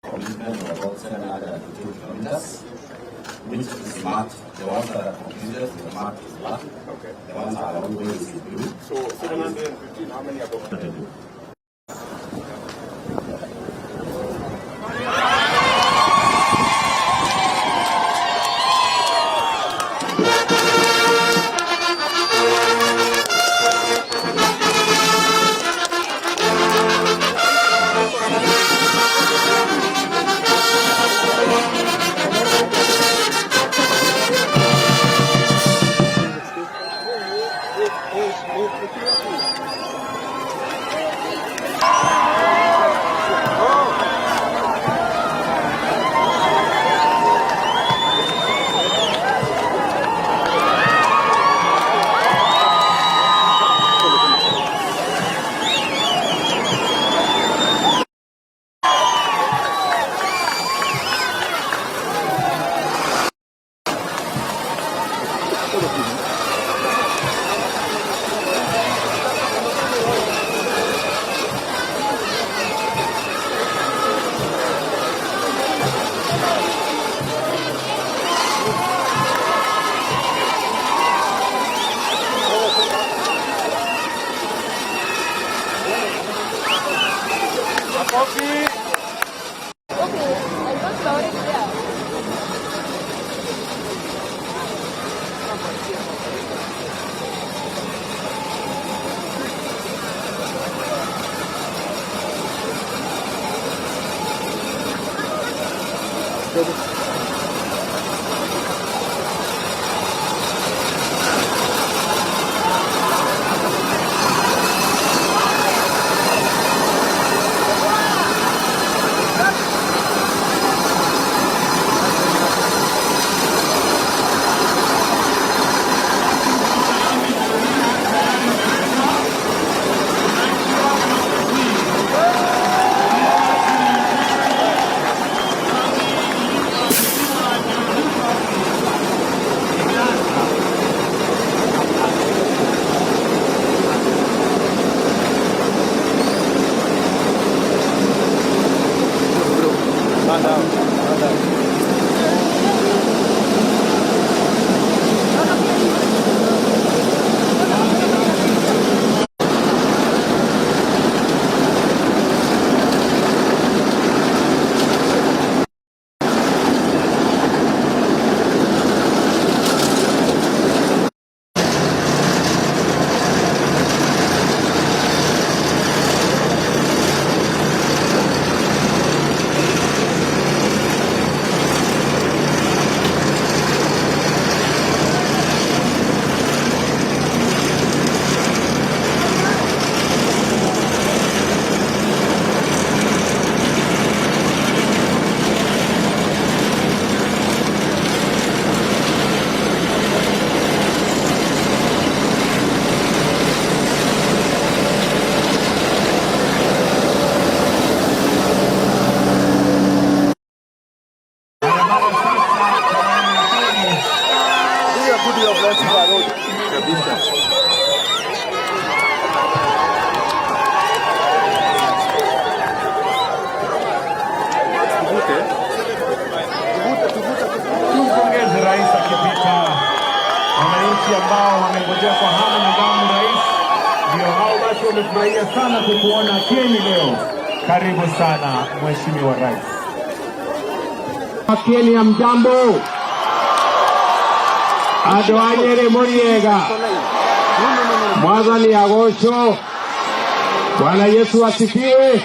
Commitment of about 702 kilometers, which is marked, the ones that are completed, the mark is black. Okay. The ones that are ongoing is blue. So 715, how many are completed? Okay, I got already there. Tumpongeze rais akipita. Wananchi ambao wamengojea kwa hamu na gamu rais, ndio hao basi wamefurahia sana kukuona Kieni leo. Karibu sana Mheshimiwa Rais. Kieni hamjambo, andũ a Nyĩrĩ mũriega, Mwathani agocwo. Bwana Yesu asifiwe.